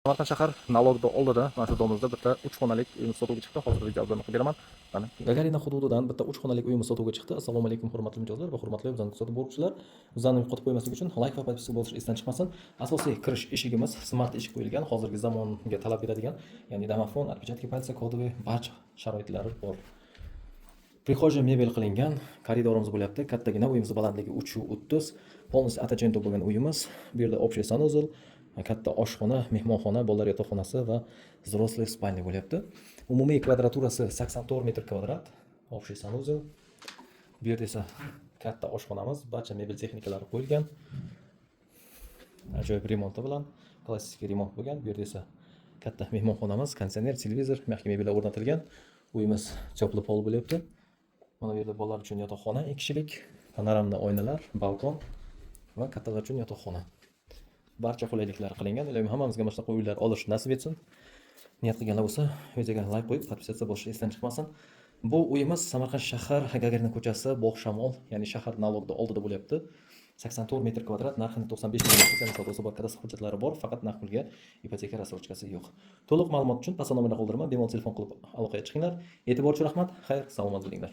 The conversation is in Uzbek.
Samarqand shahar налог ni oldida mana shu domimizda bitta uch xonalik uyimiz sotuvga chiqdi. Hozir video obzorni qilib beraman. Mana, Gagarina hududidan bitta uch xonalik uyimiz sotuvga chiqdi. Assalomu alaykum, hurmatli mijozlar va hurmatli bizani kuzatib boruvchilar. Bizani yo'qotib qo'ymaslik uchun layk va подписка bosishni esdan chiqmasin. Asosiy kirish eshigimiz smart eshik qo'yilgan, hozirgi zamonga talab beradigan, ya'ni domofon, отпечатки пальца, кодовый barcha sharoitlari bor. Прихожая mebel qilingan, koridorimiz bo'lyapti. Kattagina uyimiz, balandligi 3,30, полностью от А до bo'lgan uyimiz. Bu yerda общий санузел, katta oshxona, mehmonxona, bolalar yotoqxonasi va взрослый спальня bo'lyapti. Umumiy kvadraturasi 84 metr kvadrat. Общий санузел. Bu yerda esa katta oshxonamiz, barcha mebel texnikalari qo'yilgan. Ajoyib remonti bilan, klassik remont bo'lgan. Bu yerda esa katta mehmonxonamiz, konditsioner, televizor, мягкий mebellar o'rnatilgan. Uyimiz теплый pol bo'lyapti. Mana bu yerda bolalar uchun yotoqxona ikki kishilik, панорамный oynalar, balkon va kattalar uchun yotoqxona. Barcha qulayliklar qilingan. Iloyim, hammamizga mana shunaqa uylar olish nasib etsin. Niyat qilganlar bo'lsa, videoga layk qo'yib, подписаться bosishni esdan chiqmasin. Bu uyimiz Samarqand shahar, Gagarina ko'chasi, Bog' Shamol, ya'ni shahar налог ni oldida bo'lyapti. 84 metr kvadrat, narxini 95 million so'm, savdosi bor, kadastr hujjatlari bor, faqat naqd pulga, ipoteka рассрочка si yo'q. To'liq ma'lumot uchun pastda nomerni qoldiraman, bemalol telefon qilib aloqaga chiqinglar. E'tibor uchun rahmat. Xayr, salomat bo'linglar.